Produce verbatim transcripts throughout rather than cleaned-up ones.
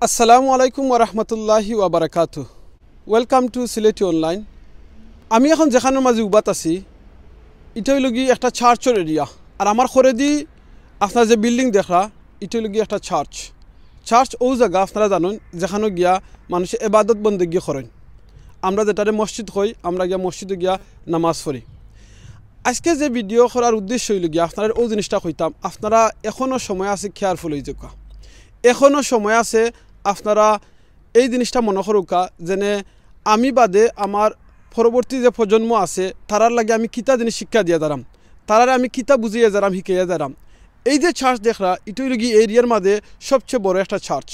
আসসালামু আলাইকুম ওয়া রাহমাতুল্লাহি ওয়া বারাকাতুহু। Welcome to সিলেটি অনলাইন। আমি এখন যেখানর মাঝে উবাত আছি, ইটা অইলো গি একটা চার্চর এরিয়া। আর আমার খরেদি আপনারা যে বিল্ডিং দেখরা, ইটা অইলো গি একটা চার্চ। চার্চ অউ জাগা আপনারা জানইন, যেখানো গিয়া মানষে এবাদত বন্দেগি করইন। আমরা যেটারে মসজিদ কই, আমরা গিয়া মসজিদো গিয়া নামাজ পড়ি। আজকে যে ভিডিও করার উদ্দেশ্য অইলো গিয়া আপনারারে অউ জিনিসটা কইতাম, আপনারা এখনো সময় আছে, কেয়ারফুল অইযউক্কা। এখনো সময় আছে, আপনারা এই জিনিসটা মনো করউক্কা, যেনে আমি বাদে আমার পরবর্তী যে প্রজন্ম আছে, তারার লাগি আমি কিতা জিনিস শিক্ষা দিয়া যারাম, তারারে আমি কিতা বুঝাইয়া যারাম, শিখাইয়া যারাম। এই যে চার্চ দেখরা, ইটা অইলো গি এরিয়ার মাঝে সবচেয়ে বড় একটা চার্চ।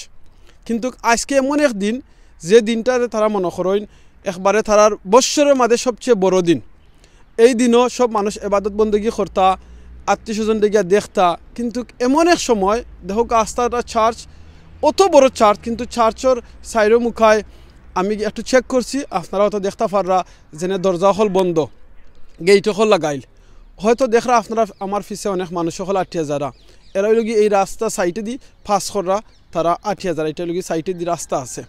কিন্তু আজকে এমন এক দিন, যে দিনটারে তারা মনো করইন একবারে তারার বৎসরর মাঝে সবচেয়ে বড় দিন। এই দিনও সব মানুষ এবাদত বন্দেগি করতা, আত্মীয় স্বজনরে গিয়া দেখতা। কিন্তু এমন এক সময় দেখউক্কা, আস্তা একটা চার্চ, অত বড় চার্চ, কিন্তু চার্চর চাইরো মুখায় আমি একটু চেক করছি, আপনারা অতো দেখতা পাররা, যেনে দরজা অকল বন্ধ, গেইট অকল লাগাইল। হয়তো দেখরা আপনারা আমার পিছে অনেক মানুষ অকল আটিয়া যারা, এরা অইলো গি এই রাস্তা সাইডেদি পাস কররা, তারা আটিয়া যারা, ইটা অইলো গি সাইডেদি রাস্তা আছে।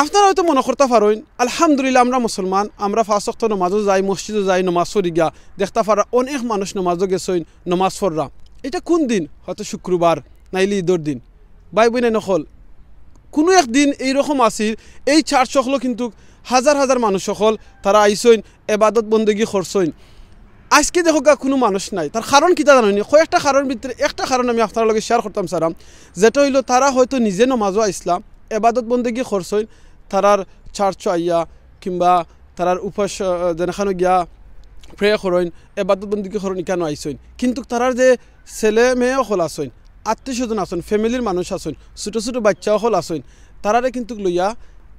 আপনারা হয়তো মনো করতা পারইন, আলহামদুলিল্লাহ, আমরা মুসলমান, আমরা পাঁচ ওয়াক্ত নমাজও যাই, মসজিদও যাই, নমাজ পড়ি গিয়া। দেখতা পাররা অনেক মানুষ নমাজও গেছইন, নমাজ পড়রা। ইটা কুন দিন? হয়তো শুক্রবার, নাইলে ইদর দিন। ভাই বইনাইন অকল, কুনু এক দিন এইরকম আছিল, এই চার্চ অকলো কিন্তু হাজার হাজার মানুষ অকল তারা আইছইন, এবাদত বন্দেগি করছইন। আজকে দেখউক্কা কুনু মানুষ নাই, তার কারণ কিতা জানইননি? কয়েকটা কারণ ভিতরে একটা কারণ আমি আপনারার লগে শেয়ার করতাম চাইরাম, যেটা অইলো তারা হয়তো নিজে নমাজও আইছলা, এবাদত বন্দেগি করছইন, তারার চার্চও আইয়া কিংবা তারার উপাস, আহ, যেখানো গিয়া প্রে করইন, এবাদত বন্দেগি করইন, ইখানো আইছইন। কিন্তু তারার যে ছেলে মেয়ে অকল আছইন, আত্মীয় স্বজন আছইন, ফ্যামিলির মানুষ আছইন, ছোটো ছোটো বাইচ্চা অকল আছইন, তারারে কিন্তু লইয়া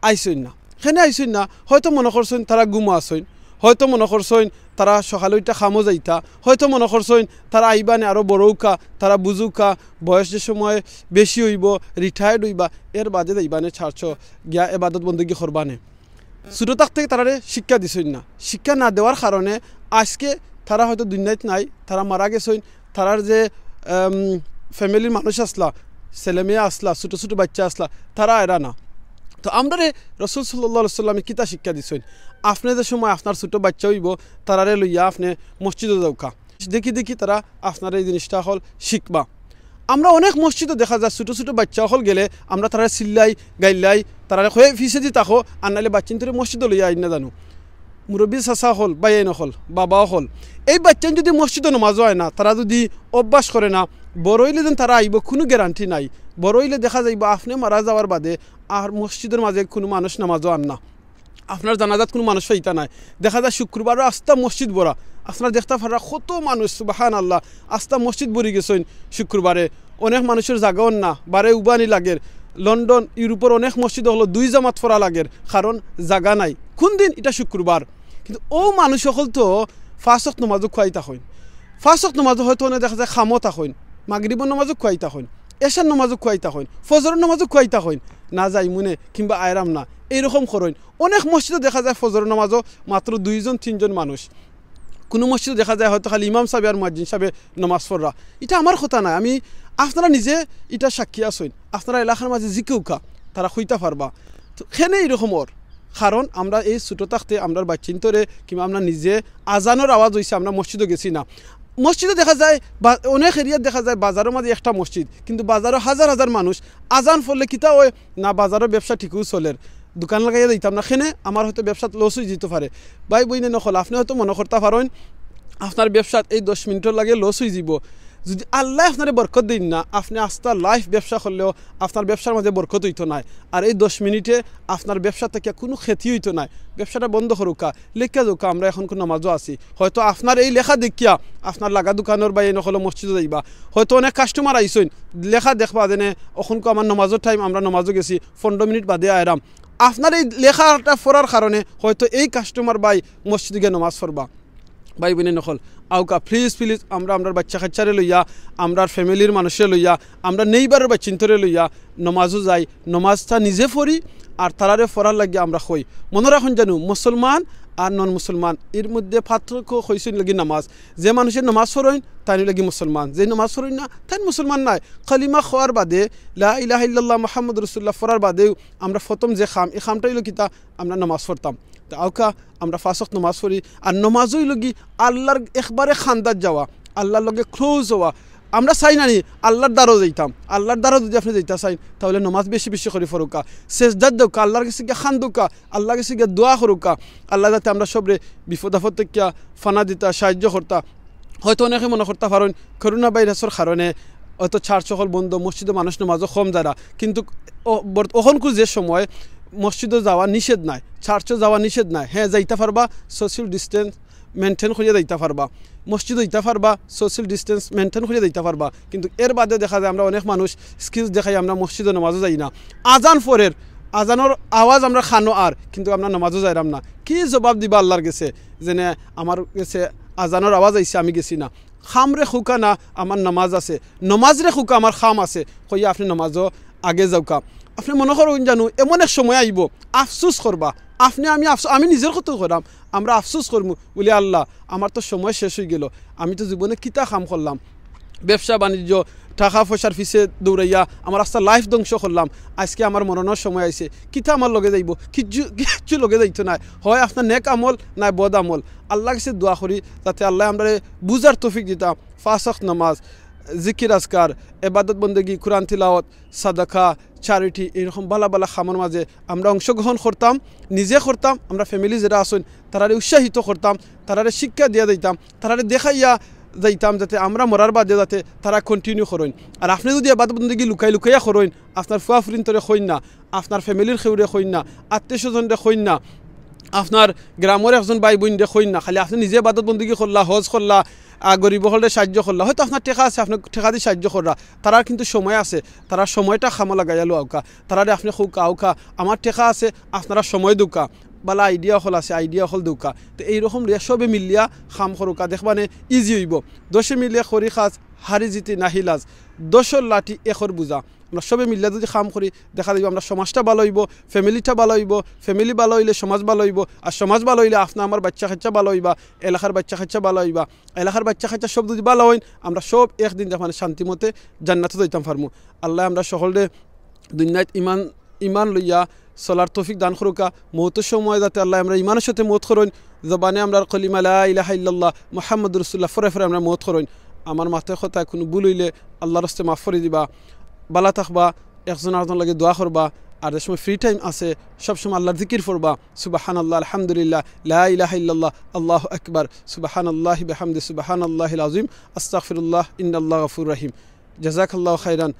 আইছইন না। কেনে আইছইন না? হয়তো মনো করছইন তারা ঘুমো আছইন, হয়তো মনো করছইন তারা সকালে উঠিয়া কামো যাইতা, হয়তো মনো করছইন তারা আইবানে আরও বড় অউক্কা, তারা বুঝউক্কা, বয়স যে সময় বেশি অইবো, রিটায়ার্ড অইবা, এর বাদে যাইবানে চার্চো গিয়া এবাদত বন্দেগি করবানে। ছোটো থাকতে তারারে শিক্ষা দিছইন না। শিক্ষা না দেওয়ার কারণে আজকে তারা হয়তো দুনিয়াত নাই, তারা মারা গেছইন, তারার যে, আম, ফ্যামিলির মানুষ আছলা, ছেলে মেয়ে আছলা, ছোটো ছোটো বাইচ্চা আছলা, তারা এরা না। তো আমরারে রসুল সাল্লাল্লাহু আলাইহি ওয়াসাল্লামে কিতা শিক্ষা দিছইন? আপনে যে সময় আপনার ছোটো বাইচ্চা অইবো, তারারে লইয়া আপনে মসজিদো যাউক্কা। দেখি দেখি তারা আপনার এই জিনিসটা অকল শিখবা। আমরা অনেক মসজিদো দেখা যায় ছোটো ছোটো বাইচ্চা অকল গেলে আমরা তারারে চিল্লাই, গাইল্লাই, তারারে কই পিছেদি থাকো, আর নাইলে বাইচ্চাইন্তরে মসজিদো লইয়া আইন না জানো। মুরব্বি চাচা অকল, ভাইয়াইন অকল, বাবা অকল, এই বাইচ্চাইন যুদি মসজিদো নমাজও আয় না, তারা যুদি অভ্যাস করে না, বড় অইলে যেন তারা আইবো, কুনু গ্যারান্টি নাই। বড় অইলে দেখা যাইবো আপনে মারা যাওয়ার বাদে আর মসজিদর মাঝে কুনু মানুষ নমাজও আন না। আপনার জানাজাত কুনু মানুষ পাইতা নায়। দেখা যায় শুক্রবারও আস্তা মসজিদ ভরা। আপনারা দেখতা পাররা কত মানুষ, সুবহানাল্লাহ, আস্তা মসজিদ ভরি গেছইন শুক্রবারে। অনেক মানুষর জাগাও না, বারে উবানি লাগের। লন্ডন, ইউরোপর অনেক মসজিদ অকলো দুই জামাত পড়া লাগের, কারণ জাগা নাই। কুন দিন? ইটা শুক্রবার। কিন্তু অউ মানুষ অকল তো পাঁচ ওয়াক্ত নমাজও খুয়াই থাকইন। পাঁচ ওয়াক্ত নমাজও হয়তো অনে দেখা যায় কামো থাকইন, মাগরিবর নমাজও খুয়াই থাকইন, এশার নমাজও খুয়াই থাকইন, ফজরর নমাজও খুয়াই থাকইন, না যাইমুনে কিংবা আইরাম না, এইরকম করইন। অনেক মসজিদো দেখা যায় ফজরর নমাজও মাত্র দুইজন তিনজন মানুষ, কুনু মসজিদো দেখা যায় হয়তো খালি ইমাম সাবে আর মুয়াজ্জিন সাবে নমাজ পড়রা। ইটা আমার কথা নায়, আমি, আপনারা নিজে ইটা সাক্ষী আছইন, আপনারা এলাকার মাঝে জিকাউক্কা, তারা কইতা পারবা। তো কেনে এইরকম অর? কারণ আমরা এই ছোটো থাকতে আমরার বাইচ্চাইন্তরে কিংবা আমরা নিজে আজানর আওয়াজ অইছে, আমরা মসজিদো গেছি না। মসজিদো দেখা যায় বা-, অনেক এরিয়াত দেখা যায় বাজারর মাঝে একটা মসজিদ, কিন্তু বাজারো হাজার হাজার মানুষ, আজান পড়লে কিতা অয় না, বাজারো ব্যবসা ঠিকউ চলের, দোকান লাগাইয়া যাইতাম না, কেনে আমার হয়তো ব্যবসাত লস অইযিতো পারে। ভাই বইনাইন অকল, আপনে হয়তো মনো করতা পারইন আপনার ব্যবসাত এই দশ মিনিটর লাগি লস অইযিবো। যুদি আল্লায় আপনারে বরকত দেইন না, আপনে আস্তা লাইফ ব্যবসা করলেও আপনার ব্যবসার মাঝে বরকত অইতো নায়। আর এই দশ মিনিটে আপনার ব্যবসা থাকিয়া কুনু ক্ষতি অইতো নায়। ব্যবসাটা বন্ধ করউক্কা, লেখিয়া যাউক্কা, আমরা অখনকু নমাজো আছি। হয়তো আপনার এই লেখা দেখিয়া আপনার লাগা দোকানর ভাইয়াইন অকলো মসজিদো যাইবা। হয়তো অনেক কাস্টমার আইছইন, লেখা দেখবা যেনে অখনকু আমার নমাজর টাইম, আমরা নমাজো গেছি, পনরো মিনিট বাদে আইরাম। আপনার এই লেখাটা পড়ার কারণে হয়তো এই কাস্টমার ভাই মসজিদো গিয়া নমাজ পড়বা। ভাই বইনাইন অকল, আউক্কা, প্লিজ, প্লিজ, আমরা আমরার বাইচ্চা কাইচ্চারে লইয়া, আমরার ফ্যামিলির মানুষরে লইয়া, আমরা নেইবারর বাইচ্চাইন্তরে লইয়া নমাজো যাই, নমাজটা নিজে পড়ি, আর তারারে পড়ার লাগি আমরা কই। মনো রাখইন জানু, মুসলমান আর নন মুসলমান, এর মধ্যে পার্থক্য অইছে লাগি নামাজ। যে মানুষে নামাজ পড়ইন, তাইন লাগি মুসলমান। যে নামাজ পড়ইন না, তাইন মুসলমান নায়। কালিমা কওয়ার বাদে, লা ইলাহা ইল্লাল্লাহ মুহাম্মদুর রাসূলুল্লাহ পড়ার বাদেউ আমরা প্রথম যে কাম, এই কামটা অইলো কিতা? আমরা নামাজ পড়তাম। তে আউক্কা আমরা পাঁচ ওয়াক্ত নামাজ পড়ি। আর নামাজ অইলো গি আল্লাহর একবারে কান্দাত যাওয়া, আল্লাহর লগে ক্লোজ অওয়া। আমরা চাই না নি আল্লাহর দ্বারো যাইতাম? আল্লাহর দ্বারো যদি আপনে যাইতা চাইন, তাইলে নামাজ বেশি বেশি করি পড়উক্কা, সেজদাত দেউক্কা, আল্লাহর গেছে গিয়া কান্দউক্কা, আল্লাহর গেছে গিয়া দোয়া করউক্কা, আল্লাহ যাতে আমরা সবরে বিপদ আপদ থাকিয়া ফানা দিতা, সাহায্য করতা। হয়তো অনেকে মনে করতা পারইন, করোনা ভাইরাসর কারণে হয়তো চার্চ অকল বন্ধ, মসজিদো মানুষ নামাজো কম যারা, কিন্তু অ-, বর্ত-, অখনকুর যে সময় মসজিদো যাওয়া নিষেধ নায়, চার্চো যাওয়া নিষেধ নায়। হ্যাঁ, যাইতা পারবা, সোশ্যাল ডিস্টেন্স মেইনটেইন করিয়া যাইতা পারবা, মসজিদো যাইতা পারবা, সোশ্যাল ডিস্টেন্স মেইনটেইন করিয়া যাইতা পারবা। কিন্তু এর বাদে দেখা যায় আমরা অনেক মানুষ এক্সকিউজ দেখাই, আমরা মসজিদো নামাজো যাই না। আজান পড়ের, আজানর আওয়াজ আমরা কানো আর, কিন্তু আমরা নামাজো যাইরাম না। কি জবাব দিবা আল্লাহর গেছে? যেনে আমার গেছে আজানর আওয়াজ আইছে, আমি গেছি না। কামরে কউক্কা না, আমার নামাজ আছে, নামাজরে কউক্কা, আমার কাম আছে, কইয়া আপনে নামাজো আগে যাউক্কা। আপনে মনো করইন জানু এমন এক সময় আইবো, আফসোস করবা। আপনে আমি আফসো-, আমি নিজর কথা কইরাম, আমরা আফসোস করমু, বলি, "আল্লাহ, আমার তো সময় শেষ অইগেলো, আমি তো জীবনে কিতা কাম করলাম, ব্যবসা বাণিজ্য, টেকা পয়সার পিছে দৌড়াইয়া আমার আস্তা লাইফ ধ্বংস করলাম, আইজকে আমার মরণর সময় আইছে, কিতা আমার লগে যাইবো?" কিচ্ছু, কিচ্ছু লগে যাইতো নায়। হয় আপনার নেক আমল, নায় বদ আমল। আল্লাহর গেছে দোয়া করি যাতে আল্লায় আমরারে বুঝার তৌফিক দিতা। পাঁচ ওয়াক্ত নামাজ, জিকির আজকার, এবাদত বন্দেগি, কুরআন তিলাওয়াত, সাদাকা, চ্যারিটি, এইরকম বালা বালা কামর মাঝে আমরা অংশগ্রহণ করতাম, নিজে করতাম, আমরা ফ্যামিলি যেরা আছইন তারারে উৎসাহিত করতাম, তারারে শিক্ষা দিয়া যাইতাম, তারারে দেখাইয়া যাইতাম, যাতে আমরা মরার বাদে যাতে তারা কন্টিনিউ করইন। আর আপনে যদি এবাদত বন্দেগি লুকাই লুকাইয়া করইন, আপনার ফুয়া ফুরিন্তরে কইন না, আপনার ফ্যামিলির কেউরে কইন না, আত্মীয় স্বজনরে কইন না, আপনার গ্রামর একজন ভাই বইনরে কইন না, খালি আপনে নিজে এবাদত বন্দেগি করলা, হজ করলা, আহ, গরিব অকলরে সাহায্য করলা, হয়তো আপনার টেকা আছে, আপনে টেকা দি সাহায্য কররা, তারার কিন্তু সময় আছে, তারার সময়টা কামো লাগাইয়া লওয়াউক্কা, তারারে আপনে কউক্কা, "আউক্কা, আমার টেকা আছে, আপনারা সময় দেউক্কা, বালা আইডিয়া অকল আছে, আইডিয়া অকল দেউক্কা।" তে এইরকম লইয়া সবে মিলিয়া কাম করউক্কা, দেখবানে ইজি অইবো। দশে মিলে করি কাজ, হারি জিতি নাহি লাজ, দশর লাঠি একর বুঝা। আমরা সবে মিলিয়া যদি কাম করি, দেখা যাইবো আমরা সমাজটা বালা অইবো, ফ্যামিলিটা বালা অইবো, ফ্যামিলি বালা অইলে সমাজ বালা অইবো, আর সমাজ বালা অইলে আপনা আমার বাইচ্চা কাইচ্চা বালা অইবা, এলাকার বাইচ্চা কাইচ্চা বালা অইবা, এলাকার বাইচ্চা কাইচ্চা সব যদি বালা অইন, আমরা সব একদিন যেখানে শান্তি মতে জান্নাতো যাইতাম পারমু। আল্লায় আমরা সকলরে দুনিয়াত ইমান, ইমান লইয়া চলার তৌফিক দান করউক্কা। মউতর সময় যাতে আল্লায় আমরা ইমানর সাথে মউত করইন, জবানে আমরার কলিমা লা ইলাহা ইল্লাল্লাহ মুহাম্মাদুর রাসূলুল্লাহ ফরে ফরে আমরা মউত করইন। আমার মাতে কথায় কুনু ভুল অইলে আল্লাহর ওয়াস্তে মাফ করি দিবা। বালা থাকবা, একজন আরকজন লাগি দোয়া করবা, আর যে সময় ফ্রি টাইম আছে সব সময় আল্লাহর জিকির পড়বা, সুবহানাল্লাহ, আলহামদুলিল্লাহ, লা ইলাহা ইল্লাল্লাহ, আল্লাহু আকবার, সুবহানাল্লাহি বিহামদি, সুবহানাল্লাহিল আযীম, আস্তাগফিরুল্লাহ, ইন্নাল্লাহ গফুর রহিম। জাযাকাল্লাহু খাইরান।